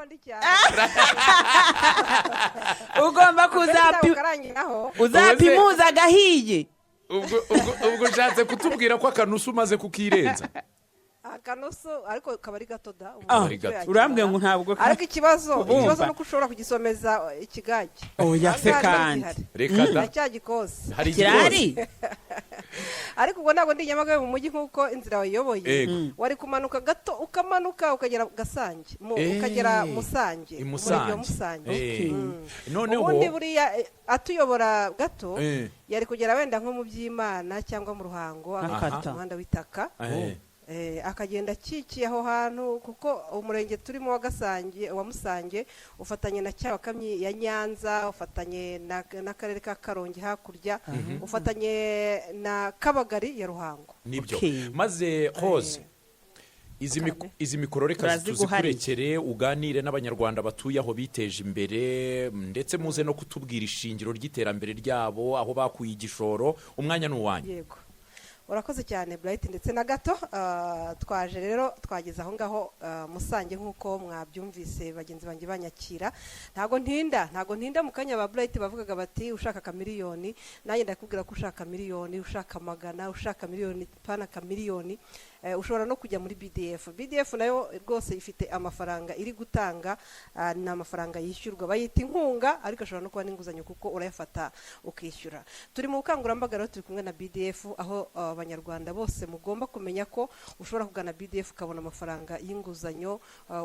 ndi cyane. Ugomba Mbese ntabwo kuzapi karangiraho. Uzapimuza agahiye. Ubwo ushatse kutubwira ko akanusu umaze kukirenza? Akanusu, ariko kaba ari gato da. Ah, ari gato. Urambwiye ngo ntabwo Ariko ikibazo, Ubumva. ikibazo ni uko ushobora kugisomeza ikigage. Oya se. Ahangaha Kandi gihari. Reka da. Na cya gikosi. Hari kirahari. igikosi. Ariko ubwo ntabwo ndi i Nyamagabe mu mujyi nk'uko inzira wayiyoboye. Wari kumanuka gato, ukamanuka ukagera Gasange, ukagera Musange, I umurenge wa Musange. Musange. Noneho Ubundi buriya atuyobora gato, yari kugera wenda nko mu Byimana cyangwa mu Ruhango, agafata Akata. umuhanda w'itaka, akagenda akikiye aho hantu, kuko umurenge turimo wa Gasange, wa Musange, ufatanye na Cyabakamyi ya Nyanza, ufatanye n'akarere ka Karongi hakurya, ufatanye na Kabagari ya Ruhango. Nibyo. Maze Rose, izi mikoro reka Turaziguhariye. tuzikurekere, uganire n'Abanyarwanda batuye aho biteje imbere, ndetse muze no kutubwira ishingiro ry'iterambere ryabo, aho bakuye igishoro. Umwanya ni uwanyu. Yego, urakoze cyane, Bright, ndetse na Gato. Twaje rero, twageze aho ngaho Musange nk'uko mwabyumvise bagenzi banjye banyakira. Ntago ntinda, ntago ntinda. Mu kanya ba Bright bavugaga bati ushaka akamiliyoni, nanjye ndakubwira ko ushaka miliyoni, ushaka magana, ushaka miliyoni, pana kamiliyoni, ushobora no kujya muri BDF. BDF nayo rwose ifite amafaranga iri gutanga. Ni amafaranga yishyurwa, bayita inkunga, ariko ashobora no kuba n'inguzanyo kuko urayafata ukishyura. Turi mu bukangurambaga rero, turi kumwe na BDF, aho Abanyarwanda bose mugomba kumenya ko ushobora kugana BDF ukabona amafaranga y'inguzanyo,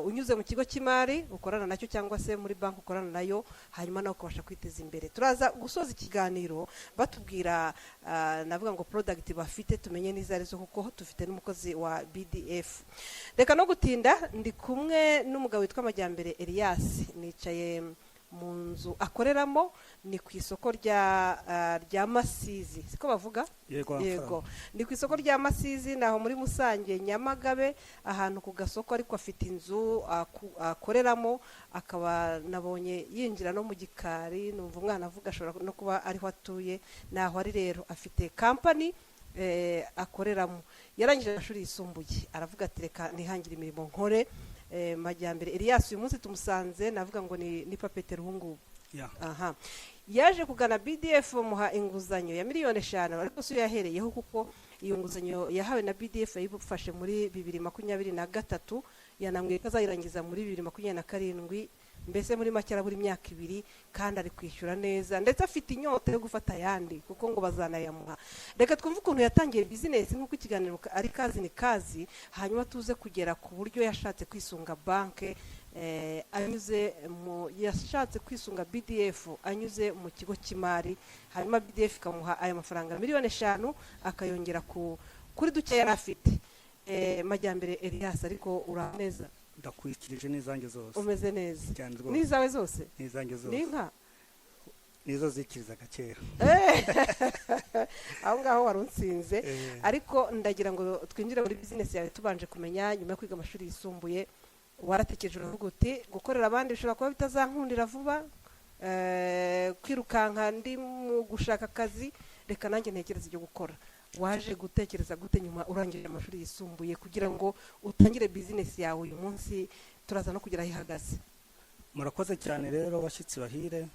unyuze mu kigo cy'imari ukorana nacyo cyangwa se muri banki ukorana nayo, hanyuma nawe ukabasha kwiteza imbere. Turaza gusoza ikiganiro batubwira, navuga ngo product bafite, tumenye n'izo arizo, kuko dufite n'umukozi wa BDF. Reka no gutinda, ndi kumwe n'umugabo witwa Majyambere Elias, nicaye mu nzu akoreramo, ni ku isoko rya Masizi, siko bavuga? Yego. Yego, ni ku isoko rya Masizi, ni aho muri Musange, Nyamagabe, ahantu ku gasoko, ariko afite inzu akoreramo, akaba nabonye yinjira no mu gikari, numva umwana avuga, ashobora no kuba ariho atuye. Ni aho ari rero, afite kampani akoreramo. Yarangije amashuri yisumbuye, aravuga ati reka nihangire imirimo nkore. Majyambere Elias uyu munsi tumusanze, navuga ngo ni papeteri ubu ngubu. Aha yaje kugana BDF, bamuha inguzanyo ya miliyoni 5, ariko si yo yahereyeho, kuko iyo nguzanyo yahawe na BDF yayifashe muri 2023, yanambwiye ko azayirangiza muri 2027. Mbese muri make arabura imyaka 2, kandi ari kwishyura neza, ndetse afite inyota yo gufata ayandi kuko ngo bazanayamuha. Reka twumve ukuntu yatangiye bizinesi, nk'uko ikiganiro ari Kazi ni Kazi, hanyuma tuze kugera ku buryo yashatse kwisunga banke, anyuze mu yashatse kwisunga BDF anyuze mu kigo cy'imari, hanyuma BDF ikamuha aya mafaranga miliyoni 5, akayongera kuri duke yari afite. Majyambere Elias, ariko uraho neza? Ndakwikirije n'izanjye zose. Umeze neza? Cyane rwose. N'izawe zose? N'izanjye zose. N'inka? Nizo zikirizaga kera. Aho ngaho wari unsinze. Ariko ndagira ngo twinjire muri bizinesi yawe tubanje kumenya, nyuma yo kwiga amashuri yisumbuye waratekereje uravuga uti gukorera abandi bishobora kuba bitazankundira vuba, kwirukanka ndi mu gushaka akazi, reka nanjye ntekereze ibyo gukora. Waje gutekereza gute nyuma urangije amashuri yisumbuye kugira ngo utangire bizinesi yawe uyu munsi turaza no kugera aho ihagaze? Murakoze cyane rero, bashyitsi bahire,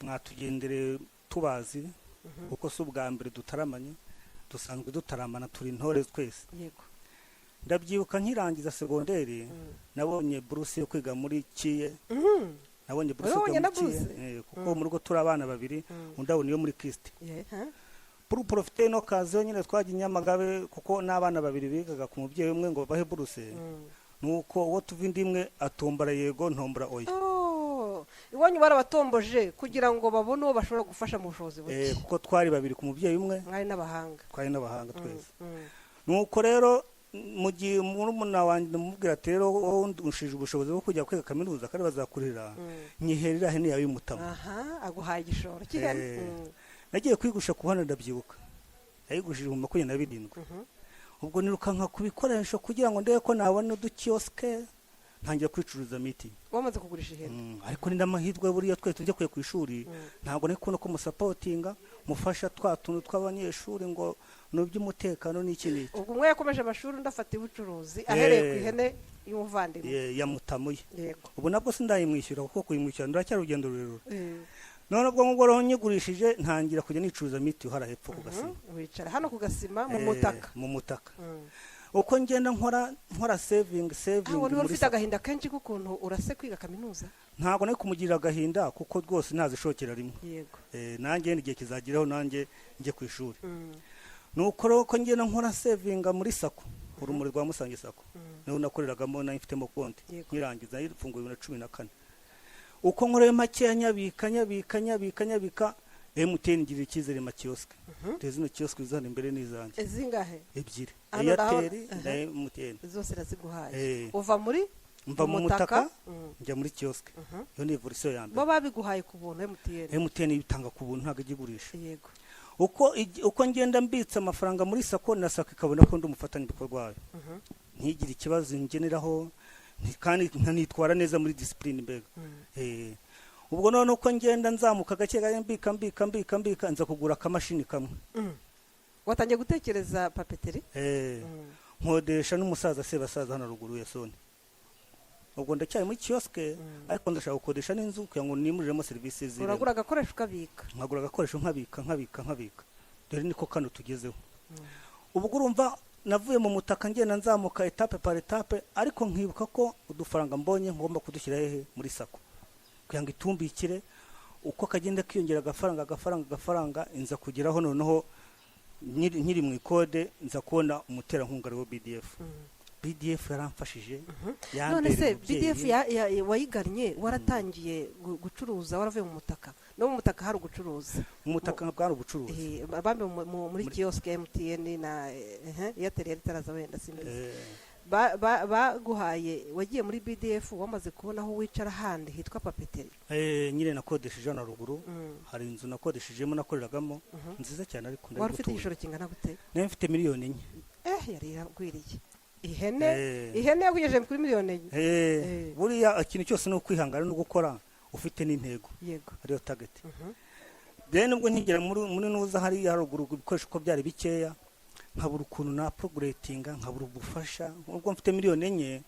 mwatugendereye tubazi, kuko si ubwa mbere dutaramanye, dusanzwe dutaramana, turi intore twese. Ndabyibuka nkirangiza segonderi, nabonye buruse yo kwiga muri KIE. Nabonye buruse yo Wabonye kwiga na muri KIE. buruse? Kuko mu rugo turi abana babiri, undi abona iyo muri KIST. Yeah, huh? Pour profiter ino occasion nyine, twagiye i Nyamagabe, kuko n'abana babiri bigaga ku mubyeyi umwe ngo bahe buruse, nuko uwo tuva indi imwe atombora yego, ntombora oya. Oh, iwanyu barabatomboje kugira ngo babone uwo bashobora gufasha mu bushobozi buke. Kuko twari babiri ku mubyeyi umwe. Mwari n'abahanga. Twari n'abahanga twese. Nuko rero mu gihe murumuna wanjye ndamubwira ati rero wowe unshije ubushobozi bwo kujya kwiga kaminuza kandi bazakurira, nyiherera hene yawe y'umutama. Aha aguhaye igishoro cy'ihene. Nagiye kwigusha ku hano, ndabyibuka nayigushije mu 27. Ubwo nirukanka ku bikoresho kugira ngo ndebe ko nabona udukiyosike, ntangira kwicuruza miti. Wamaze kugurisha ihene? Ariko ni n'amahirwe, buriya twese tujya kujya ku ishuri, ntabwo nari kubona ko musapotinga mufasha twa tuntu tw'abanyeshuri ngo ni iby'umutekano n'iki n'iki. Ubwo umwe yakomeje amashuri, undi afata ubucuruzi ahereye ku ihene. Y'umuvandimwe. Yamutamuye. Yego. Ubu nabwo sindayimwishyura, kuko kuyimwishyura ndacyari urugendo rurerure. None ubwo ngubwo rero nyigurishije, ntangira kujya nicuruza mitiyu hariya hepfo ku gasima. Wicara hano ku gasima mu mutaka. Mu mutaka. Uko ngenda nkora saving, saving Aho niba muri ufite SACCO. agahinda kenshi k'ukuntu urase kwiga kaminuza. Ntabwo nari kumugirira agahinda, kuko rwose ntazishokera rimwe. Nanjye igihe kizageraho nanjye njye ku ishuri. Nuko rero ko ngenda nkora savinga muri SACCO Urumuri rwa Musange SACCO, niho nakoreragamo, nayo mfitemo konti. Nkirangiza nayifunguye 2014. Uko nkoreye makeya, nyabika, nyabika, nyabika, nyabika, MTN ngirira icyizere ma kiosk. Dore zino kiosk ziri hano imbere ni izanjye. Zingahe? Ebyiri. Hano Airtel na MTN. Zose iraziguhaye. Uva muri Mva mu mutaka, njya muri kiosk. Iyo ni evolution ya mbere. Bo babiguhaye ku buntu, MTN? MTN ibitanga ku buntu, ntabwo ijya igurisha. Uko ngenda mbitsa amafaranga muri SACCO, na SACCO ikabona ko ndi umufatanyabikorwa wayo, ntigire ikibazo ngeneraho, kandi nkanitwara neza muri discipline mbega. Ubwo none uko ngenda nzamuka gake gake, mbika, mbika, mbika, mbika, nza kugura akamashini kamwe. Watangiye gutekereza papeterie. Nkodesha n'umusaza Sebasaza hano ruguru ya Soni. Ubwo ndacyari muri kiosk, ariko ndashaka gukodesha n'inzu kugira ngo nimuriremo serivisi z'irembo. Uragura agakoresho ukabika. Nkagura agakoresho, nkabika, nkabika, nkabika. Dore niko kano tugezeho. Ubwo urumva navuye mu mutaka, ngenda nzamuka étape par étape, ariko nkibuka ko udufaranga mbonye ngomba kudushyira hehe? Muri SACCO, kugira ngo itumbikire. Uko kagenda kiyongera, agafaranga, agafaranga, agafaranga, nza kugeraho noneho nkiri mu ikode, nza kubona umuterankunga ariwo BDF. BDF yaramfashije, None se yambereye umubyeyi. BDF wayigannye waratangiye gucuruza, waravuye mu mutaka? No mu mutaka hari ugucuruza? Mu mutaka bwari ubucuruzi. Bambe muri kiosk ya MTN na Airtel yari itaraza wenda, simbizi. Baguhaye, wagiye muri BDF wamaze kubona aho wicara handi hitwa papeterie? Nyine nakodesheje hano ruguru. Hari inzu nakodeshejemo, nakoreragamo, nziza cyane, ariko Wari ufite ndari igishoro kingana gute? Nari mfite miliyoni 4. Yari iragwiriye ihene. Ihene yakugejeje kuri miliyoni 4. Buriya ikintu cyose ni ukwihangana no gukora ufite n'intego, ariyo target. Rero nubwo nkigera muri nuza hariya haruguru, ibikoresho uko byari bikeya, nkabura ukuntu na progressinga, nkabura ubufasha. Ubwo mfite miliyoni 4,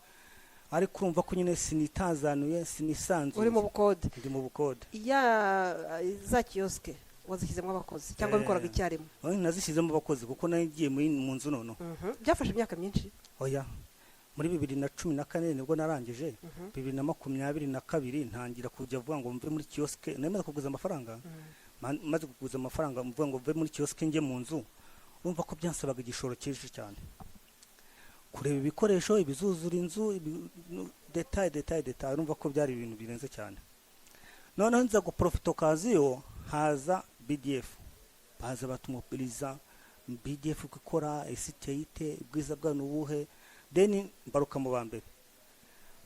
ariko urumva ko nyine sinitazanuye, sinisanzuye. Uri mu bukode. Ndi mu bukode. Ya za kiosk wazishyizemo abakozi cyangwa bikoraga icyarimwe? Oya, nazishyizemo abakozi kuko nagiye mu nzu noneho. Byafashe imyaka myinshi? Oya, muri 2014 nibwo narangije. 2022 ntangira kujya avuga ngo mve muri kiosk. Nari kuguza amafaranga. Maze kuguza amafaranga, mvuga ngo mve muri kiosk njye mu nzu. Urumva ko byansabaga igishoro cyinshi cyane, kureba ibikoresho, ibizuzura inzu, détail, détail, détail. Urumva ko byari ibintu birenze cyane. Noneho nza guprofita occasion, haza BDF, baza batumopiliza BDF uko ikora, ese iteye ite, ubwiza bwayo ni ubuhe. Then mbaruka mu ba mbere.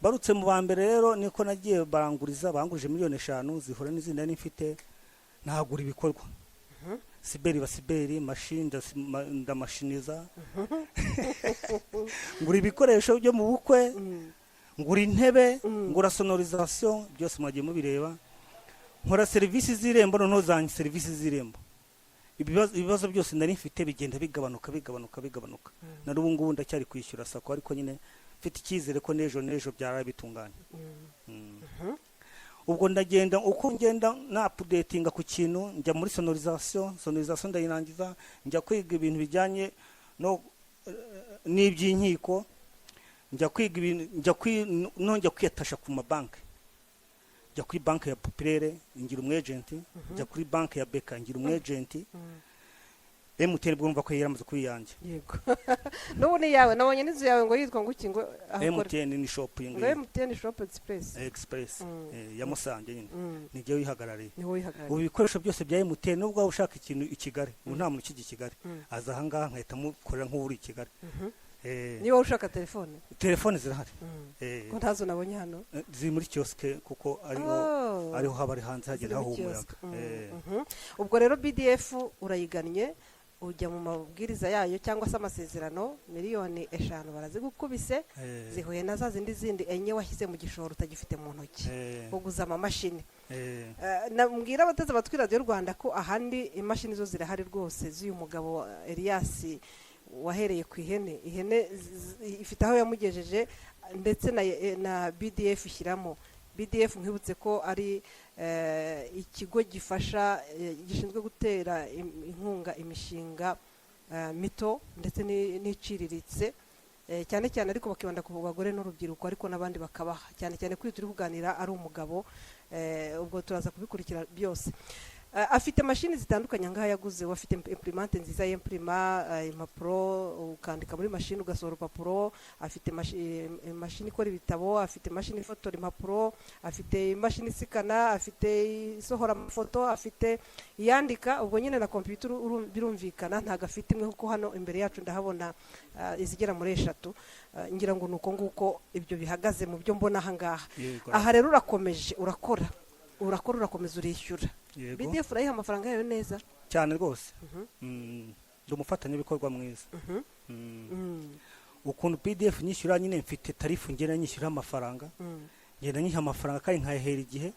Barutse mu ba mbere rero, niko nagiye baranguriza, bangurije miliyoni 5 zihura n'izindi nari mfite, nahagura ibikorwa cyber ba cyber machine, ndamashiniza, ngura ibikoresho byo mu bukwe, ngura intebe, ngura sonorisation, byose mwagiye mubireba. Nkora serivisi z'irembo. Noneho zanjye serivisi z'irembo, ibibazo byose nari mfite bigenda bigabanuka, bigabanuka, bigabanuka. Na n'ubu ngubu ndacyari kwishyura SACCO, ariko nyine mfite icyizere ko n'ejo n'ejo byara bitunganye. Ubwo ndagenda, uko ngenda na updatinga ku kintu, njya muri sonorisation, sonorisation ndayirangiza, njya kwiga ibintu bijyanye no n'iby'inkiko, njya kwiga ibintu, njya kwi no njya kwiyatasha ku mabanki. Njya kuri banki ya Populaire ngira umu agent, njya kuri banki ya BK ngira umu agent. MTN bwo urumva ko yari yaramaze kuba iyanjye. Yego, n'ubu ni iyawe. Nabonye n'inzu yawe ngo yitwa ngo iki, ngo aho ukora? MTN ni shopping. Ngo MTN Shop Express. Express. Ya Musange nyine. Nijye wihagarariye. Ni wowe uyihagarariye. Ubu ibikoresho byose bya MTN, nubwo waba ushaka ikintu i Kigali, ubu nta muntu ukijya i Kigali, aza ahangaha nkahita mukorera nk'uri i Kigali. Niba ushaka telefone? Telefone zirahari. Ko ntazo nabonye hano? Ziri muri kiosk kuko ariho Oh. ariho haba ari hanze, hagenda Ziri muri hahumura. kiosk. Ubwo rero BDF urayigannye, ujya mu mabwiriza yayo cyangwa se amasezerano, miliyoni 5 barazigukubise, zihuye na za zindi 4 washyize mu gishoro utagifite mu ntoki, uguza amamashini. Nabwira abateze amatwi Radiyo Rwanda ko ahandi imashini zo zirahari rwose z'uyu mugabo, Elias, wahereye ku ihene. Ihene ifite aho yamugejeje. Ndetse na BDF ishyiramo. BDF, nkwibutse ko ari ikigo gifasha, gishinzwe gutera inkunga imishinga mito ndetse n'iciriritse, cyane cyane ariko bakibanda ku bagore n'urubyiruko, ariko n'abandi bakabaha, cyane cyane kuri turi kuganira ari umugabo. Ubwo turaza kubikurikira byose. Afite mashini zitandukanye ngaha yaguze. Afite imprimante nziza y'impirima impapuro, ukandika muri mashini ugasohora urupapuro. Afite imashini ikora ibitabo, afite imashini ifotora impapuro, afite imashini isikana, afite isohora amafoto, afite iyandika, ubwo nyine na kompiyuta. Birumvikana ntabwo afite imwe, kuko hano imbere yacu ndahabona izigera muri eshatu. Ngira ngo ni uko nguko ibyo bihagaze mu byo mbona aha ngaha. Yego. Aha rero urakomeje urakora, urakora, urakomeza urishyura. Yego. BDF urayiha amafaranga yayo neza? Cyane rwose. Ndi umufatanyabikorwa mwiza. Ukuntu BDF nyishyura nyine, mfite tarif ngenda nyishyura amafaranga. Ngenda nyiha amafaranga kandi nkayahera igihe.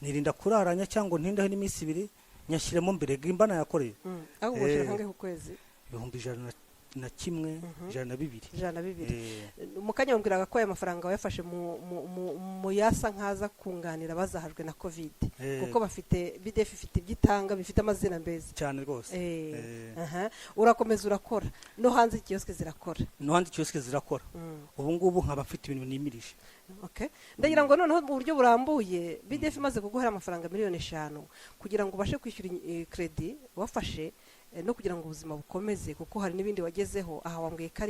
Nirinda kuraranya cyangwa ntindaho n'iminsi 2, nyashyiramo mbere mba nayakoreye. Ahubwo ushyira kangahe ku kwezi? 101,000, 102. 102. Eh. Mu kanya wambwiraga ko aya mafaranga wayafashe mu yasa nkaza kunganira abazahajwe na Covid, kuko bafite, BDF ifite ibyo itanga bifite amazina mbese. Cyane rwose. Aha. Urakomeza urakora, no hanze kiyosike zirakora. No hanze kiyosike zirakora. Ubu ngubu nkaba mfite ibintu nimirije. Okay. Ndagira ngo noneho mu buryo burambuye, BDF imaze kuguhera amafaranga miliyoni 5 kugira ngo ubashe kwishyura crédit wafashe, no kugira ngo ubuzima bukomeze, kuko hari n'ibindi wagezeho. Aha wambwiye ko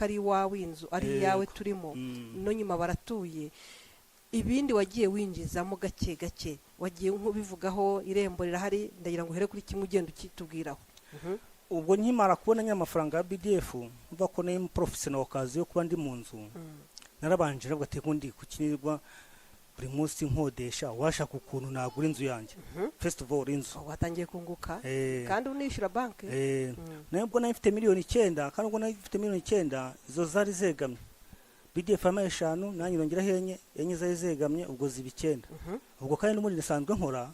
ari iwawe, inzu ari iyawe turimo. No nyuma baratuye. Ibindi wagiye winjizamo gake gake, wagiye nk'ubivugaho, irembo rirahari. Ndagira ngo uhere kuri kimwe ugenda ukitubwiraho. Ubwo nkimara kubona nyine amafaranga ya BDF, mva ko nayo professional occasion yo kuba ndi mu nzu, narabanje nabwo ati ndi kukinirwa buri munsi nkodesha, washaka ukuntu nagura inzu yanjye. First of all, inzu. Watangiye kunguka kandi unishyura banki. Nayo ubwo nari mfite miliyoni 9, kandi ubwo nari mfite miliyoni 9, izo zari zegamye. BDF yampaye 5, nanjye nongeraho 4, 4 zari zegamye, ubwo ziba 9. Ubwo kandi n'ubundi nisanzwe nkora.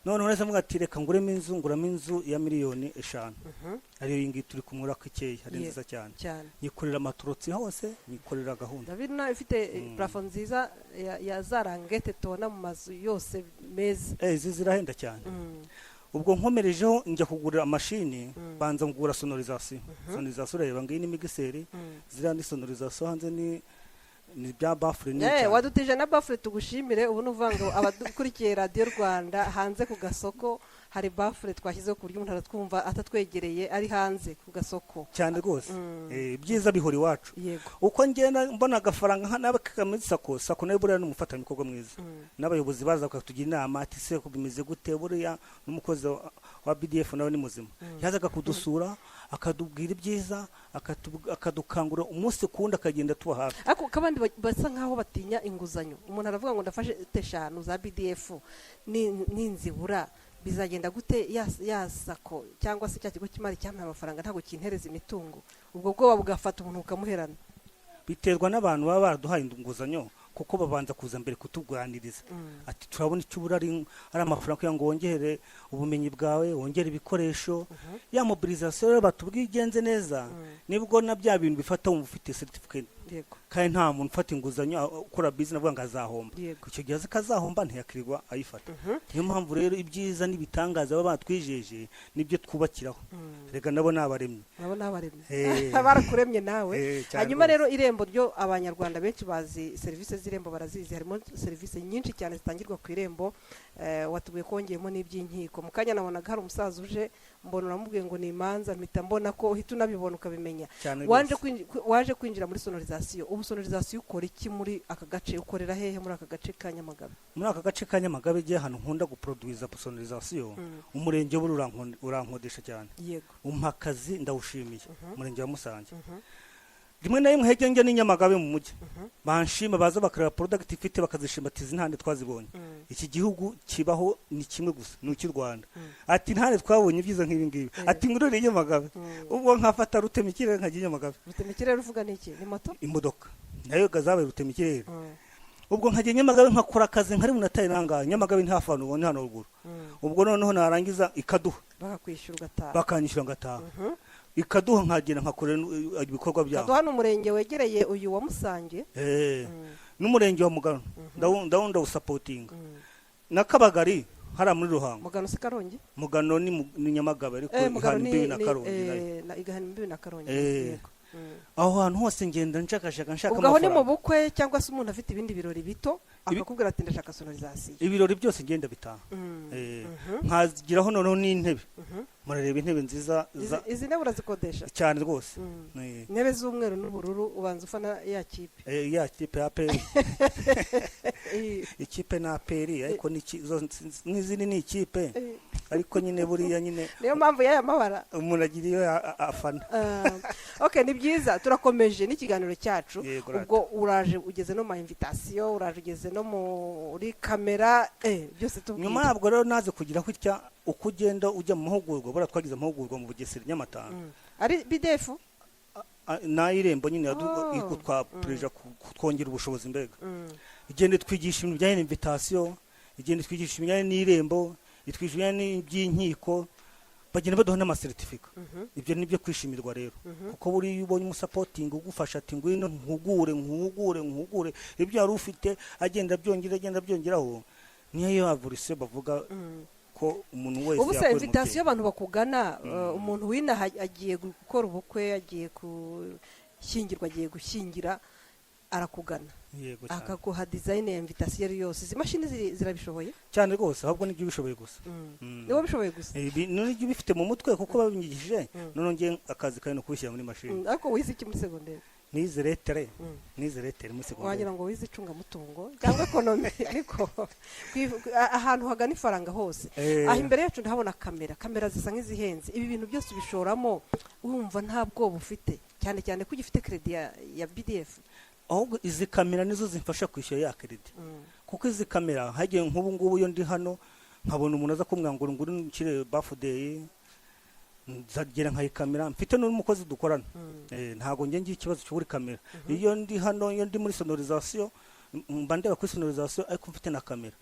Noneho nahise mvuga ati reka nguremo inzu, nguramo inzu ya miliyoni 5, ariyo iyi ngiyi turi kumwe ko ikeye ari nziza cyane. Cyane. Nyikorera amatorotsi hose, nyikorera gahunda. Ndabona ifite plafond nziza ya za languettes tubona mu mazu yose meza. Izi zirahenda cyane. Ubwo nkomerejeho njya kugura mashini, banza ngura sonorisation. Sonorisation urareba ngiyi ni mixer, ziriya ni sonorisation, hanze ni bya baffle nini cyane. Wadutije na baffle, tugushimire. Ubu ni ukuvuga ngo abadukurikiye Radiyo Rwanda, hanze ku gasoko hari baffle twashyizeho ku buryo umuntu aratwumva atatwegereye, ari hanze ku gasoko. Cyane rwose. Ibyiza bihora iwacu. Uko ngenda mbona agafaranga nka nawe muri SACCO, SACCO nayo buriya ni umufatanyabikorwa mwiza. N'abayobozi baza bakatugira inama ati se ko bimeze gute? Buriya n'umukozi wa BDF nawe ni muzima, yazaga kudusura akatubwira ibyiza, akadukangurira umunsi ku wundi, akagenda tuba hafi. Ariko kabandi basa nkaho batinya inguzanyo. Umuntu aravuga ngo ndafashe 5 za BDF, ninzibura bizagenda gute? Ya SACCO cyangwa se cya kigo cy'imari cyampaye amafaranga ntabwo kintereza imitungo. Ubwo bwoba bugafata umuntu bukamuherana. Biterwa n'abantu baba baraduhaye inguzanyo, kuko babanza kuza mbere kutuganiriza ati turabona icyo ubura ari amafaranga kugira ngo wongere ubumenyi bwawe, wongere ibikoresho. Ya mobilisation rero batubwiye igenze neza, nibwo na bya bintu bifata wumva ufite certificate. Kandi nta muntu ufata inguzanyo ukora business avuga ngo azahomba. Icyo gihe azi ko azahomba ntiyakirirwa ayifata. Niyo mpamvu rero ibyiza n'ibitangaza baba batwijeje nibyo twubakiraho. Reka nabo ni abaremyi. Nabo ni abaremyi. Barakuremye nawe. Cyane Hanyuma rwose. rero irembo ryo abanyarwanda benshi bazi serivisi z'irembo, barazizi. Harimo serivisi nyinshi cyane zitangirwa ku irembo. Watubwiye ko wongeyemo n'iby'inkiko. Mu kanya nabonaga hari umusaza uje, mbona uramubwiye ngo ni imanza, mpita mbona ko uhita unabibona ukabimenya. Cyane Waje rwose. Waje kwinjira muri sonorisation. Ubu sonorisation ukora iki muri aka gace? Ukorera hehe muri aka gace ka Nyamagabe? Muri aka gace ka Nyamagabe, igihe ahantu nkunda guproduiza sonorisation, umurenge buri urankodesha cyane. Umpa akazi, ndawushimiye umurenge wa Musange. Rimwe na rimwe hejya njya n'i Nyamagabe mu mujyi, banshima, baza bakareba product ifite bakazishima, ati izi ntande twazibonye. Iki gihugu kibaho ni kimwe gusa, ni icy'u Rwanda. Ati ntande twabonye ibyiza nk'ibi ngibi. Ati ngurure i Nyamagabe. Ubwo nkafata rutemikirere nkajya i Nyamagabe. Rutemikirere uvuga ni iki? Ni moto? Imodoka nayo zabaye rutemikirere. Ubwo nkajya i Nyamagabe nkakora akazi nkari munataye nangaha Nyamagabe, ni hafi ahantu ubona hano ruguru. Ubwo noneho narangiza ikaduha Bakakwishyura ugataha. Bakanyishyura ngataha. Ikaduha, nkagenda nkakorera ibikorwa byabo. Kaduha ni umurenge wegereye uyu wa Musange. N'umurenge wa Mugano ndawusapotinga, na Kabagari hariya muri Ruhango. Mugano si Karongi? Mugano ni Nyamagabe, ariko Mugano ihana imbibi na Karongi nayo. Igahana imbibi na Karongi. Yego. Aho hantu hose ngenda nshakashaka, nshaka Ubwo aho ni mu amafaranga. bukwe cyangwa se umuntu afite ibindi birori bito, akakubwira ati ndashaka sonorisation. Ibirori byose ngenda bitaha. Nkagiraho noneho n'intebe, murareba intebe nziza Izi ntebe urazikodesha? Cyane rwose. Intebe z'umweru n'ubururu, ubanza ufana ya kipe. Ya kipe ya APR. Ikipe na APR, ariko n'izindi ni ikipe, ariko nyine buriya nyine Niyo mpamvu y'aya mabara. umuntu agira iyo afana. Ah, ok, ni byiza, turakomeje n'ikiganiro cyacu. Yego, rata. Ubwo uraje ugeze no mu ma invitation, uraje ugeze no muri kamera, byose tubwire. Nyuma yabwo rero naze kugira gutya, uko ugenda ujya mu mahugurwa, buriya twagize amahugurwa mu Bugesera, Nyamata. Ari BDF? N'ay'Irembo nyine Oh. twapureja kutwongera ubushobozi mbega. Igenda itwigisha ibintu bijyanye n'invitation, igenda itwigisha ibijyanye n'Irembo, itwigisha ibijyanye n'iby'inkiko, bagenda baduha n'amasertifika. Ibyo ni byo kwishimirwa rero, kuko buriya iyo ubonye umusapotingi ugufasha ati ngwino nkugure, nkugure, nkugure, ibyo wari ufite agenda abyongera, agenda abyongeraho, niyo evolution bavuga ko umuntu wese Ubu se yakora invitation, umubyeyi. abantu bakugana, umuntu winaha agiye gukora ubukwe, agiye gushyingirwa, agiye gushyingira, arakugana Yego, cyane. akaguha design ya invitation iyo ari yose. Izi mashini zirabishoboye? Cyane rwose, ahubwo nibyo ubishoboye gusa. Niba bishoboye gusa. Ibi none ibyo ubifite mu mutwe kuko babinyigishije, none ngiye akazi kawe ni ukubishyira muri mashini. Ariko wize iki muri segonderi? Nize lettres. Nize lettres muri segonderi. Wagira ngo wize icungamutungo cyangwa économie, ariko ahantu hagana ifaranga hose. Aho imbere yacu ndahabona kamera, kamera zisa nk'izihenze. Ibi bintu byose ubishoramo wumva nta bwoba ufite, cyane cyane ko ugifite crédit ya BDF? Ahubwo izi kamera nizo zimfasha kwishyura ya crédit, kuko izi kamera hagiye nk'ubu ngubu iyo ndi hano nkabona umuntu aza kumbwira ngo ngure nshyire birthday, nzagera nkayikamera, mfite n'umukozi dukorana. Ntabwo njye ngira ikibazo cyo kuri kamera. Iyo ndi hano, iyo ndi muri sonorisation, mba ndeba kuri sonorisation ariko mfite na kamera.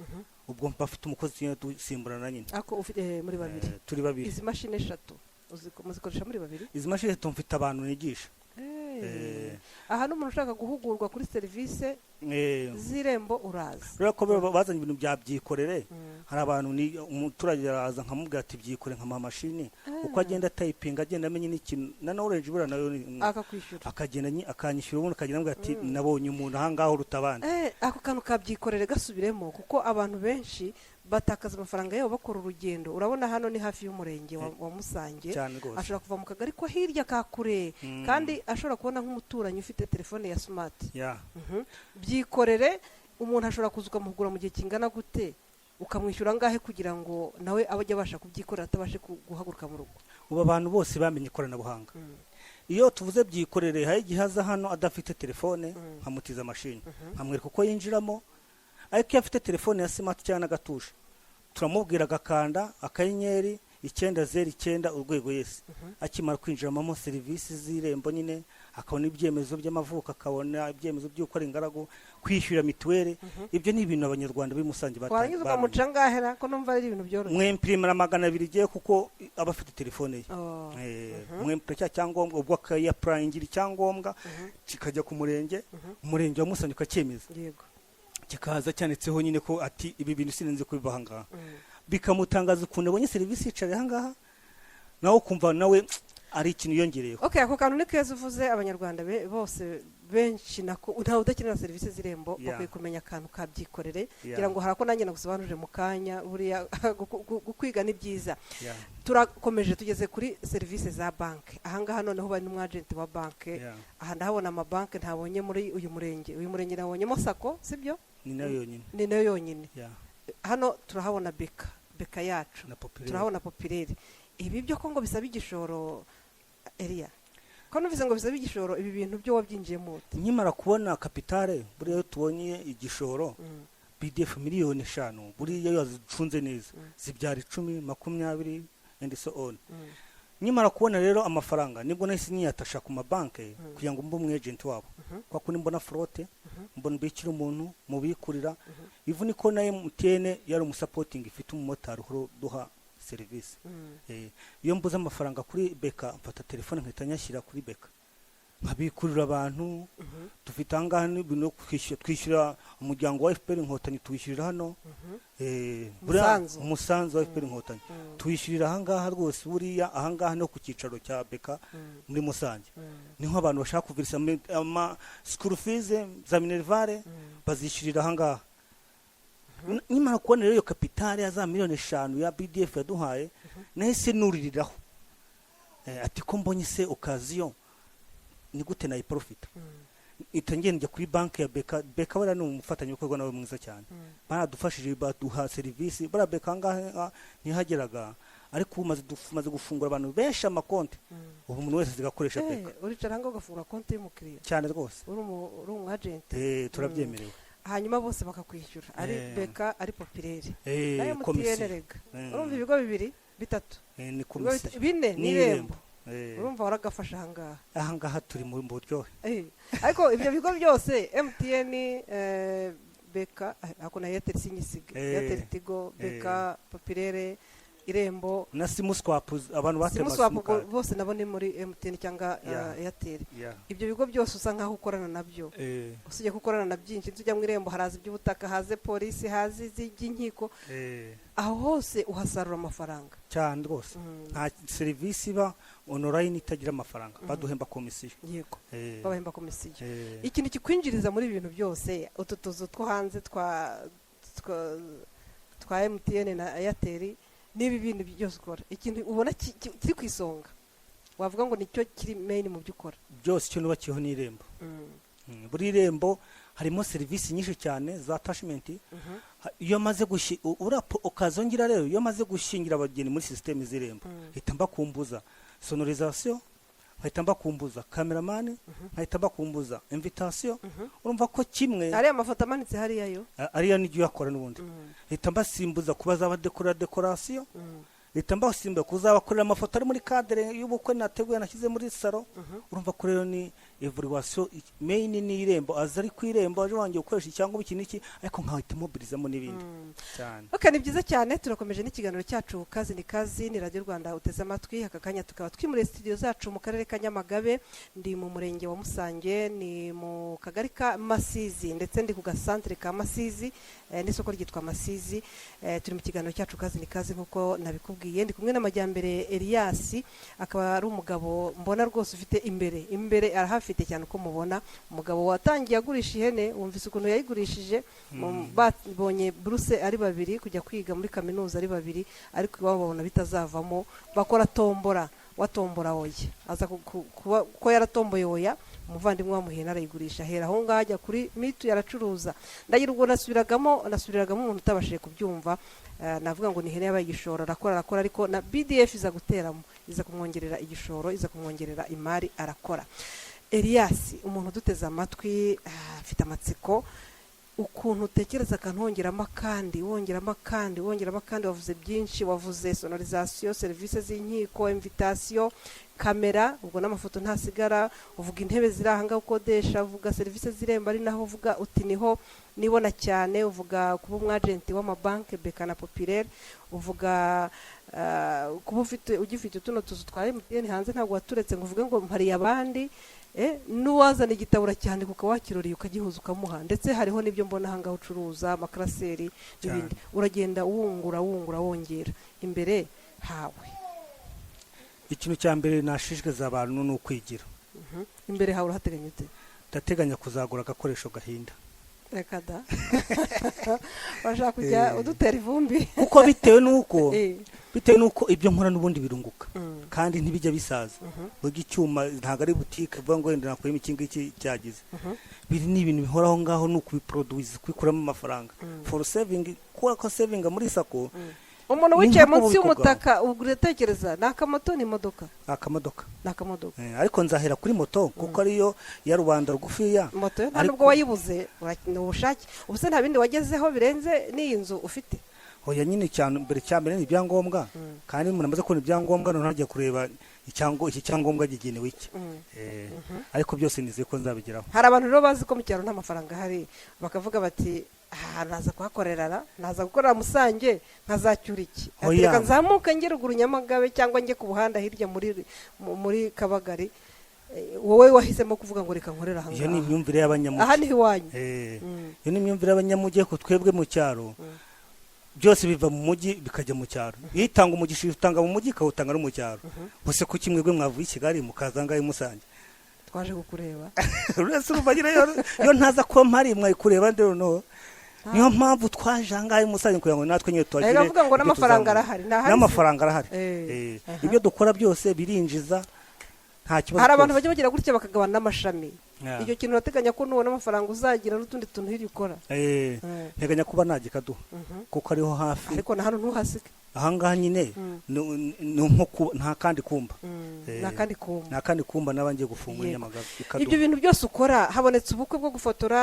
Ubwo mba mfite umukozi tugenda dusimburana nyine. Ariko ufite muri babiri? Turi babiri. Izi mashini eshatu muzikoresha muri babiri? Izi mashini eshatu mfite abantu nigisha. Aha n'umuntu ushaka guhugurwa kuri serivisi z'Irembo uraza? Rero ko bazanye ibintu bya byikorere, hari abantu ni umuturage araza nkamubwira ati byikore, nkamuha mashini, uko agenda atayipinga agenda amenya n'ikintu na knowledge buriya nayo Akakwishyura. Akagenda akanyishyura, ubundi akagenda ambwira ati nabonye umuntu ahangaha uruta abandi. Ako kantu kabyikorere gasubiremo, kuko abantu benshi batakaza amafaranga yabo bakora urugendo. Urabona hano ni hafi y'umurenge wa Musange. Cyane rwose. Ashobora kuva mu kagari ko hirya ka kure, kandi ashobora kubona nk'umuturanyi ufite telefone ya smart. Byikorere, umuntu ashobora kuza ukamuhugura mu gihe kingana gute, ukamwishyura angahe kugira ngo nawe abe ajye abasha kubyikorera atabashe guhaguruka mu rugo? Ubu abantu bose bamenye ikoranabuhanga. Iyo tuvuze byikorere, hari igihe aza hano adafite telefone, nkamutiza mashini, nkamwereka uko yinjiramo. Ariko iyo afite telefone ya smart cyangwa n'agatushe, turamubwira agakanda *909# yes. Akimara kwinjiramo serivisi z'Irembo nyine, akabona ibyemezo by'amavuko, akabona ibyemezo by'uko ari ingaragu, kwishyura mituweli. Ibyo ni ibintu Abanyarwanda b'i Musange Warangiza bamenye. ukamuca angahera ko numva ari ibintu byoroshye? Mwempirimira 200 igiye, kuko aba afite telefone ye. Mwempire cya cyangombwa, ubwo akayapurayingira icyangombwa kikajya ku murenge, umurenge wa Musange ukacyemeza, kikaza cyanditseho nyine ko ati ibi bintu sinenze kubiva ahangaha. Bikamutangaza ukuntu abonye serivisi yicaye ahangaha, nawe ukumva nawe ari ikintu yongereyeho. Okay, ako kantu ni keza uvuze. Abanyarwanda bose benshi nako ntawe udakenera serivisi z'Irembo. Bakwiye kumenya akantu kabyikorere, kugira ngo hari ako nanjye nagusobanurire mu kanya. Buriya kwiga ni byiza. Turakomeje, tugeze kuri serivisi za banki. Ahangaha noneho bari n'umwajenti wa banki. Aha ndahabona amabanki ntabonye muri uyu murenge. Uyu murenge nabonyemo SACCO, sibyo? Ni nayo yonyine. Ni nayo yonyine. Hano turahabona BK, BK yacu. Na Populaire. Turahabona Populaire. Ibi byo ko ngo bisaba igishoro, Eliya, ko numvise ngo bisaba igishoro, ibi bintu byo wabyinjiyemo ute? Nkimara kubona capital, buriya iyo tubonye igishoro, BDF miliyoni 5, buriya iyo wazicunze neza zibyara 10, 20 and so on. Nkimara kubona rero amafaranga, nibwo nahise niyatasha ku mabanki kugira ngo mbe umu agent wabo, kwa kundi mbona float, mbona mbikira umuntu mubikurira, even ko na MTN yari umusapotingi, ifite umumotari uhora duha serivisi. Iyo mbuze amafaranga kuri BK, mfata telefone nkahita nyashyira kuri BK, nkabikurira abantu. Dufite ahangaha n'ibintu byo kwishyura, twishyura umuryango wa FPR Inkotanyi, tuwishyurira hano. Umusanzu. Umusanzu wa FPR Inkotanyi tuwishyurira ahangaha rwose. Buriya ahangaha no ku cyicaro cya BK muri Musange niho abantu bashaka kuvirisa ama school fees za minerval bazishyurira ahangaha. Nimara kubona rero iyo capital ya za miliyoni 5 ya BDF yaduhaye, nahise nuririraho. Ati ko mbonye se occasion, ni gute nayiprofita? Ita ngenda njya kuri banki ya BK. BK buriya ni umufatanyabikorwa nawe mwiza cyane, baradufashije baduha serivisi. Buriya BK ahangaha ntihageraga, ariko ubu maze gufungura abantu benshi amakonti, ubu umuntu wese asigaye akoresha BK. Uricara ahangaha ugafungura konti y'umukiriya? Cyane rwose. Uri umu agent? Turabyemerewe. Hanyuma bose bakakwishyura, ari BK, ari Populaire na MTN? Komisiyo. Rega urumva ibigo bibiri, bitatu, Ni ibigo komisiyo. Bine n'Irembo. N'Irembo. Urumva waragafashe ahangaha. Ahangaha turi mu buryohe. Ariko ibyo bigo byose, MTN, BK, ako na Airtel sinyisiga, Airtel, Tigo, BK, Populaire, Irembo. Na SIM swap, abantu batema SIM swap. Simukadi. Bose nabo ni muri MTN cyangwa Airtel. Ibyo bigo byose usa nkaho ukorana nabyo. Usibye ko ukorana na byinshi, tujya mu Irembo haraza iby'ubutaka, haze polisi, haze iby'inkiko. Aho hose uhasarura amafaranga. Cyane rwose. Nta serivisi iba online itagira amafaranga, baduhemba komisiyo. Babahemba komisiyo. Ikintu kikwinjiriza muri ibi bintu byose, utu tuzu two hanze twa MTN na Airtel n'ibi bintu byose ukora, ikintu ubona kiri ku isonga wavuga ngo nicyo kiri main mu byo ukora? Byose icyo nubakiyeho ni Irembo. Buri Irembo harimo serivisi nyinshi cyane za attachment. Iyo maze uriya ukazongera rero, iyo maze gushyingira abageni muri système z'Irembo, hita mbakumbuza sonorisation, nkahita mbakumbuza cameraman, nkahita mbakumbuza invitation. Urumva ko kimwe Ariya mafoto amanitse hariya yo? Ariya nijyo uyakora n'ubundi. Hita mbasimbuza kuba zabadekora décoration, hita mbasimbuza kuzabakorera amafoto ari muri cadre y'ubukwe nateguye nashyize muri salon. Urumva ko rero ni evaluation main ni Irembo, aza ari ku Irembo aje wangiye gukoresha icyangombwa iki n'iki, ariko nkahita mobilizamo n'ibindi cyane. Ok, ni byiza cyane. Turakomeje n'ikiganiro cyacu Kazi ni Kazi, ni Radiyo Rwanda uteze amatwi. Aka kanya tukaba twimuriye studio zacu mu karere ka Nyamagabe. Ndi mu murenge wa Musange, ni mu kagari ka Masizi, ndetse ndi ku gasantere ka Masizi, n'isoko ryitwa Masizi. Turi mu kiganiro cyacu Kazi ni Kazi nk'uko nabikubwiye. Ndi kumwe n'Amajyambere Elias, akaba ari umugabo mbona rwose ufite imbere, imbere arahafite cyane uko mubona. Umugabo watangiye agurisha ihene, wumvise ukuntu yayigurishije, babonye buruse ari babiri kujya kwiga muri kaminuza ari babiri, ariko iwabo babona bitazavamo, bakora tombora, watombora oya aza kuba ko yaratomboye oya, umuvandimwe wamuhena arayigurisha, ahera aho ngaho ajya kuri mituyu aracuruza. Ndagira ubwo nasubiragamo umuntu utabashije kubyumva, navuga ngo ni ihene yabaye igishoro. Arakora, arakora, ariko na BDF iza guteramo, iza kumwongerera igishoro, iza kumwongerera imari, arakora. Elias, umuntu uduteze amatwi afite amatsiko ukuntu utekereza akantu wongeramo akandi, wongeramo akandi, wongeramo akandi. Wavuze byinshi, wavuze sonorisation, serivisi z'inkiko, invitation, kamera, ubwo n'amafoto ntasigara, uvuga intebe ziri aha ngaha ukodesha, uvuga serivisi z'Irembo ari naho uvuga uti niho nibona cyane, uvuga kuba umwajenti w'amabanki BK na Populaire, uvuga kuba ufite ugifite tuno tuzu twa MTN hanze, ntabwo waturetse ngo uvuge ngo mpariye abandi, n'uwazana igitabo uracyandika ukaba wakiroriye ukagihuza ukamuha. Ndetse hariho n'ibyo mbona aha ngaha ucuruza, amakaraseri n'ibindi. Uragenda wungura, wungura, wongera imbere hawe. Ikintu cya mbere nashishikariza abantu ni ukwigira. Imbere hawe urahateganya ute? Ndateganya kuzagura agakoresho gahinda. Reka da, bashaka kujya udutera ivumbi. Kuko bitewe n'uko ibyo nkora n'ubundi birunguka kandi ntibijya bisaza. Burya icyuma ntabwo ari butike uvuga ngo wenda nakuyemo iki ngiki cyagize. Biri ni ibintu bihoraho ngaho, ni ukubiproduwiza, kubikuramo amafaranga for saving, kubera ko savinga muri SACCO. Umuntu Ni wicaye nko munsi kububiko y'umutaka, ubwo uratekereza ni akamoto, ni imodoka? Akamodoka. Ni akamodoka. Ariko nzahera kuri moto kuko ariyo ya rubanda rugufiya. Moto yo nta Ariko nubwo wayibuze, ni ubushake. Ubu se nta bindi wagezeho birenze n'iyi nzu ufite? Oya nyine, cyane mbere cya mbere ni ibyangombwa, kandi umuntu amaze kubona ibyangombwa noneho ajya kureba iki cyangombwa kigenewe iki. Ariko byose nizeye ko nzabigeraho. Hari abantu rero bazi ko mu cyaro nta mafaranga ahari, bakavuga bati Aha naza kuhakorera, naza gukorera Musange nkazacyura iki? Ati, Oya. Reka nzamuke njye ruguru Nyamagabe cyangwa njye ku buhanda hirya muri Kabagari. Wowe wahisemo kuvuga ngo reka nkorere aha Iyo ni ngaha. imyumvire y'abanyamujyi. Aha niho iwanyu. Iyo ni imyumvire y'abanyamujyi, ariko twebwe mu cyaro byose biva mu mujyi bikajya mu cyaro. Iyo itanga umugisha, utanga mu mujyi ikawutanga no mu cyaro. Gusa kuki mwebwe mwavuye i Kigali mukaza ngaho i Musange? Twaje kukureba. Uretse urumva nyine iyo ntaza kuba mpari mwari kureba ndi noneho. Niyo mpamvu twaje aha ngaha i Musange kugira ngo natwe nyine tuhagire Erega avuga ngo ibyo n'amafaranga tuzamura. arahari, ntahari se? N'amafaranga arahari. Ibyo dukora byose birinjiza, nta kibazo Hari abantu rwose. bajya bagira gutya bakagabana n'amashami. Yeah. Icyo kintu urateganya ko nubona amafaranga uzagira n'utundi tuntu hirya ukora? Nteganya kuba najya ikaduha kuko ariho hafi. Ariko na hano ntuhasige. Ahangaha nyine ni nko nta kandi kumba. Nta kandi kumba. Nta kandi kumba naba ngiye gufungura Yego. Nyamagabe Ibyo ikaduha. bintu byose ukora, habonetse ubukwe bwo gufotora,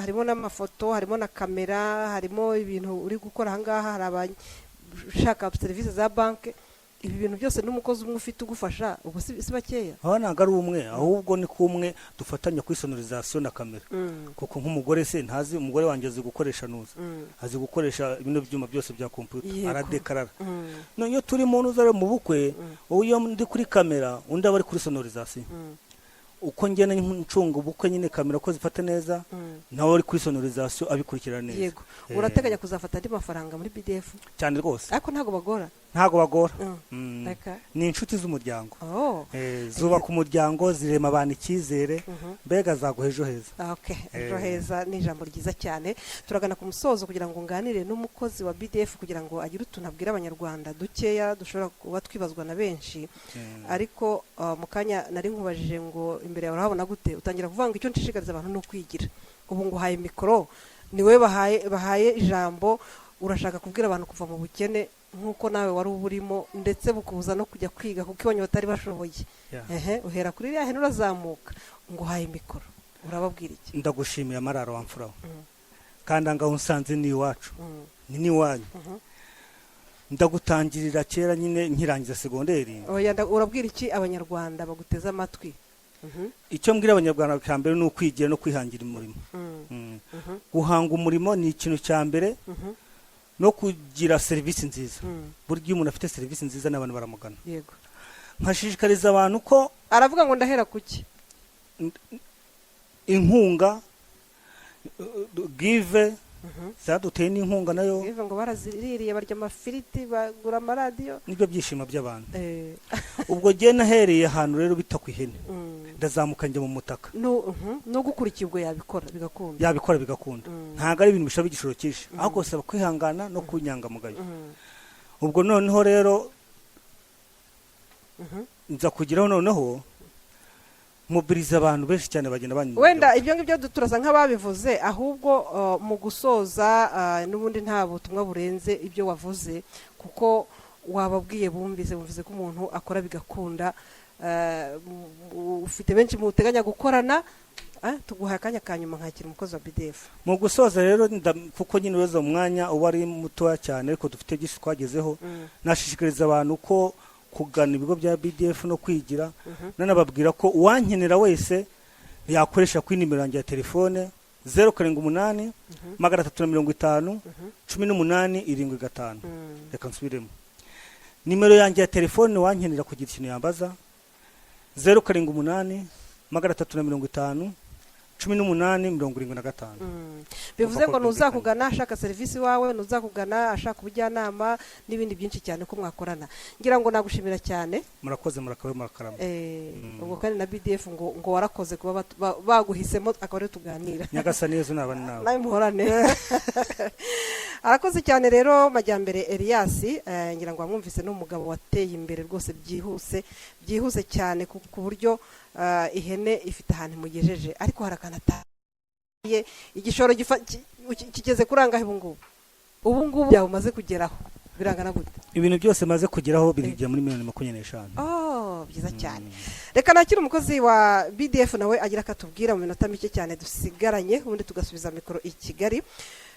harimo n'amafoto, harimo na kamera, harimo ibintu uri gukora ahangaha, hari abashaka serivisi za banki. Ibi bintu byose n'umukozi umwe ufite ugufasha, ubu si bakeya. Aho ntabwo ari umwe, ahubwo ni kumwe dufatanya kuri sonorisation na kamera, kuko nk'umugore se ntazi, umugore wanjye azi gukoresha nuza, azi gukoresha bino byuma byose bya kompiyuta, aradekarara. None iyo turi mu ntuza rero mu bukwe, wowe iyo ndi kuri kamera, undi aba ari kuri sonorisation. Uko ngenda ncunga ubukwe nyine, kamera ko zifata neza, nawe ari kuri sonorisation abikurikirana neza. Yego. Urateganya kuzafata andi mafaranga muri BDF? Cyane rwose. Ariko ntabwo bagora? Ntabwo bagora. Reka. Ni inshuti z'umuryango. Oh. Zubaka umuryango, zirema abantu icyizere, mbega zaguha ejo heza. Okay, ejo heza ni ijambo ryiza cyane. Turagana ku musozo kugira ngo nganire n'umukozi wa BDF kugira ngo agire utuntu abwira Abanyarwanda dukeya dushobora kuba twibazwa na benshi. Ariko mu kanya nari nkubajije ngo imbere yawe urahabona gute, utangira kuvuga ngo icyo nshishikariza abantu ni ukwigira. Ubu nguhaye mikoro, niwe bahaye ijambo. Urashaka kubwira abantu kuva mu bukene nk'uko nawe wari uburimo, ndetse bukubuza no kujya kwiga kuko iwanyu batari bashoboye. Yeah. Ehe, uhera kuri iriya hene urazamuka. Nguhaye mikoro, urababwira iki? Ndagushimiye amararo wa mfura we. Kandi ahangaha unsanze ni iwacu, ni n'iwanyu. Ndagutangirira kera nyine nkirangiza segonderi. Oya, urabwira iki Abanyarwanda baguteze amatwi? Icyo mbwira Abanyarwanda cya mbere ni ukwigira no kwihangira umurimo. Guhanga umurimo ni ikintu cya mbere, no kugira serivisi nziza. Burya iyo umuntu afite serivisi nziza n'abantu baramugana. Nkashishikariza abantu ko Aravuga ngo ndahera kuki? Inkunga, Give zaduteye n'inkunga nayo. Bivuga ngo baraziririye, barya amafiriti, bagura amaradiyo. Nibyo byishimo by'abantu. Ubwo jye nahereye ahantu rero bita ku ihene, ndazamuka njya mu mutaka. No gukurikiye ubwo yabikora bigakunda. Yabikora bigakunda. Ntabwo ari ibintu bisaba igishoro cyinshi, ahubwo bisaba kwihangana no kunyangamugayo. Ubwo noneho rero nza kugeraho, noneho mobiliza abantu benshi cyane bagenda banyuma. Wenda ibyo ngibyo turasa nk'ababivuze, ahubwo mu gusoza, n'ubundi nta butumwa burenze ibyo wavuze, kuko wababwiye bumvise ko umuntu akora bigakunda. Ufite benshi muteganya gukorana. Tuguhaye akanya ka nyuma nkakira umukozi wa BDF. Mu gusoza rero, kuko nyine ureza umwanya uba ari mutoya cyane, ariko dufite byinshi twagezeho, nashishikariza abantu ko kugana ibigo bya BDF no kwigira. Nanababwira ko uwankenera wese yakoresha kuri nimero yanjye ya telefone 078 350 18 75. Reka nsubiremo nimero yanjye ya telefone: wankenera kugira ikintu yambaza, 078 350 18 75. Bivuze Kuva ngo ko ntuzakugana ashaka serivisi iwawe, ntuzakugana ashaka ubujyanama n'ibindi byinshi cyane ko mwakorana. Ngira ngo nagushimira cyane. Murakoze, murakabe murakarama. Ubwo kandi na BDF ngo warakoze kuba baguhisemo akaba ariyo tuganira. Nyagasani Yezu nabane nawe. Nawe muhorane. Arakoze cyane rero Majyambere Elias. Ngira ngo wamwumvise, ni umugabo wateye imbere rwose byihuse, byihuse cyane, ku buryo ihene ifite ahantu imugejeje, ariko hari akantu ataye. Igishoro kigeze kuri angahe ubu ngubu? Ubu ngubu byawe umaze kugeraho birangana gute? Ibintu byose maze kugeraho bijya muri miliyoni 25. Oh, byiza cyane. Reka nakire umukozi wa BDF nawe agira akatubwira mu minota mike cyane dusigaranye, ubundi tugasubiza mikoro i Kigali.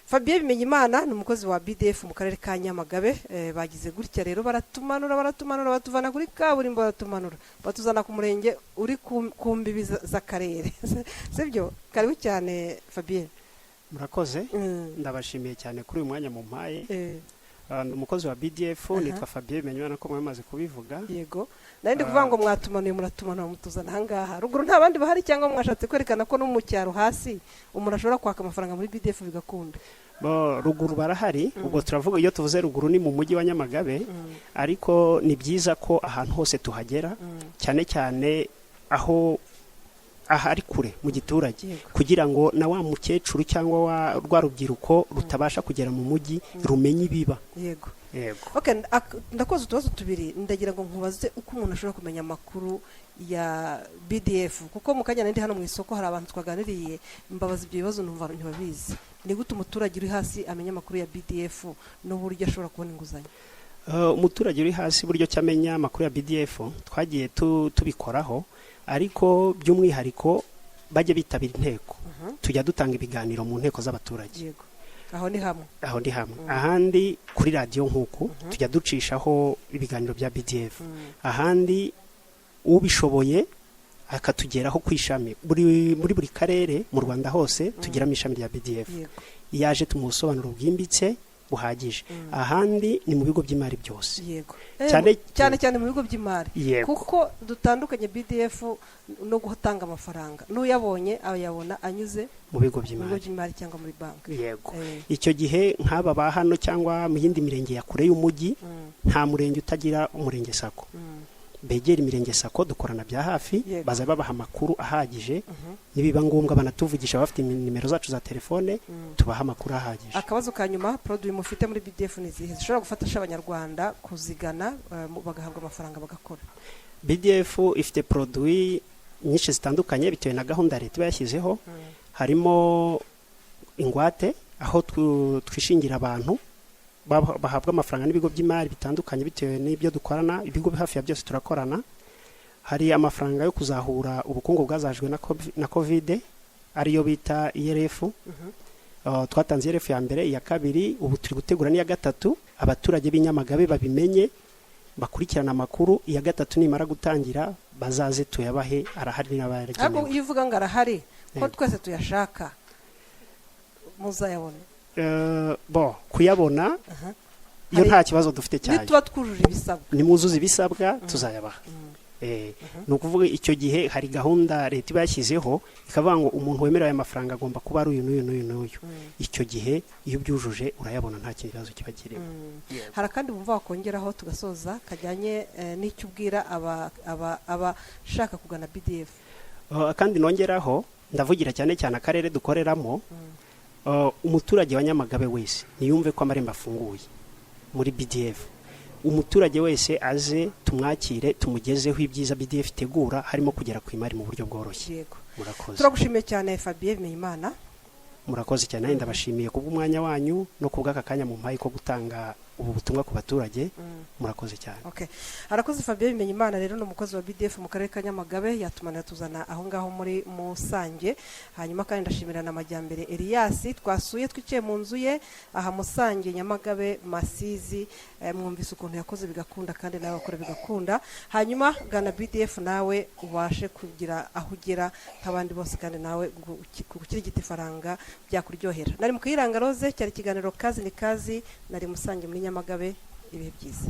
Fabien Bimenyimana ni umukozi wa BDF mu karere ka Nyamagabe. Bagize gutya rero baratumanura, baratumanura, batuvana kuri kaburimbo, baratumanura, batuzana ku murenge uri ku mbibi z'akarere, sibyo? Karibu cyane Fabien. Murakoze. Ndabashimiye cyane kuri uyu mwanya mumpaye. Ndi umukozi wa BDF, nitwa Fabien Bimenyimana, ko mwamaze kubivuga. Yego, nari ndi kuvuga ngo mwatumanuye, muratumanura, mutuzana ahangaha. Ruguru nta bandi bahari, cyangwa mwashatse kwerekana ko no mu cyaro hasi umuntu ashobora kwaka amafaranga muri BDF bigakunda? Bo, ruguru barahari. Ubwo turavuga, iyo tuvuze ruguru ni mu mujyi wa Nyamagabe, ariko ni byiza ko ahantu hose tuhagera, cyane cyane aho ahari kure mu giturage, kugira ngo na wa mukecuru cyangwa wa rwa rubyiruko rutabasha kugera mu mujyi rumenye ibiba. Yego. Okay, ndakoze utubazo tubiri. Ndagira ngo nkubaze uko umuntu ashobora kumenya amakuru ya BDF, kuko mu kanya nari ndi hano mu isoko, hari abantu twaganiriye, mbabaza ibyo bibazo, numva ntibabizi. Ni gute umuturage uri hasi amenya amakuru ya BDF n'uburyo ashobora kubona inguzanyo? Umuturage uri hasi, buryo ki amenya amakuru ya BDF, twagiye tubikoraho, ariko by'umwihariko bajye bitabira inteko. Tujya dutanga ibiganiro mu nteko z'abaturage. Yego, aho ni hamwe. Aho ndi hamwe. Ahandi kuri radiyo nk'uku tujya ducishaho ibiganiro bya BDF. Ahandi ubishoboye akatugeraho ku ishami. Muri buri karere mu Rwanda hose tugiramo ishami rya BDF. Iyo aje tumuha ubusobanuro bwimbitse buhagije. Ahandi ni mu bigo by'imari byose. Cyane cyane mu bigo by'imari. Yego. Kuko dutandukanye BDF no gutanga amafaranga, n'uyabonye ayabona anyuze mu bigo mu bigo by'imari by'imari cyangwa muri banki. Yego. Icyo gihe nk'aba ba hano cyangwa mu yindi mirenge ya kure y'umujyi, nta murenge utagira umurenge SACCO, begera imirenge SACCO, dukorana bya hafi. Baza babaha amakuru ahagije, nibiba ngombwa banatuvugisha, bafite nimero zacu za telefone, tubaha amakuru ahagije. Akabazo ka nyuma: produit mufite muri BDF ni izihe zishobora gufasha abanyarwanda kuzigana, bagahabwa amafaranga bagakora? BDF ifite produit nyinshi zitandukanye bitewe na gahunda leta iba yashyizeho. Harimo ingwate, aho twishingira abantu bahabwa amafaranga n'ibigo by'imari bitandukanye bitewe n'ibyo dukorana. Ibigo hafi ya byose turakorana. Hari amafaranga yo kuzahura ubukungu bwazajwe na Covid, ariyo bita ERF. Twatanze ERF ya mbere, iya kabiri, ubu turi gutegura n'iya gatatu. Abaturage b'i Nyamagabe babimenye, bakurikirana amakuru. Iya gatatu nimara gutangira bazaze tuyabahe, arahari Ariko n'abayagenewe. iyo uvuga ngo arahari, ko Yego. twese tuyashaka, muzayabona? Bo kuyabona iyo nta kibazo dufite cyayo. Nituba twujuje ibisabwa. Nimuzuza ibisabwa tuzayabaha. Ni ukuvuga icyo gihe hari gahunda leta iba yashyizeho, ikavuga ngo umuntu wemerewe aya mafaranga agomba kuba ari uyu n'uyu n'uyu n'uyu. Icyo gihe iyo ubyujuje urayabona, nta kibazo kiba kirimo. Hari akandi bumva wakongeraho tugasoza, kajyanye n'icyo ubwira abashaka kugana BDF? Kandi nongeraho, ndavugira cyane cyane akarere dukoreramo. Umuturage wa Nyamagabe wese niyumve ko amarembo afunguye muri BDF. Umuturage wese aze tumwakire, tumugezeho ibyiza BDF itegura, harimo kugera ku imari mu buryo bworoshye. Murakoze. Turagushimiye cyane, Fabien Bimenyimana. Murakoze cyane, nanjye ndabashimiye kubw'umwanya wanyu no kubw'aka kanya mumpaye ko gutanga ubu butumwa ku baturage. Murakoze cyane. Okay. Arakoze Fabien Bimenyimana. Rero ni umukozi wa BDF mu karere ka Nyamagabe, yatumanira tuzana aho ngaho muri Musange. Hanyuma kandi ndashimira na Majyambere Elias twasuye, twicaye mu nzu ye aha Musange, Nyamagabe, Masizi. Mwumvise ukuntu yakoze bigakunda, kandi nawe wakora bigakunda. Hanyuma gana BDF nawe ubashe kugira aho ugera nk'abandi bose, kandi nawe gukirigita ifaranga byakuryohera. Nari mu Kayiranga Rose, cyari ikiganiro Kazi ni Kazi, nari Musange muri Nyamagabe. Ibihe byiza.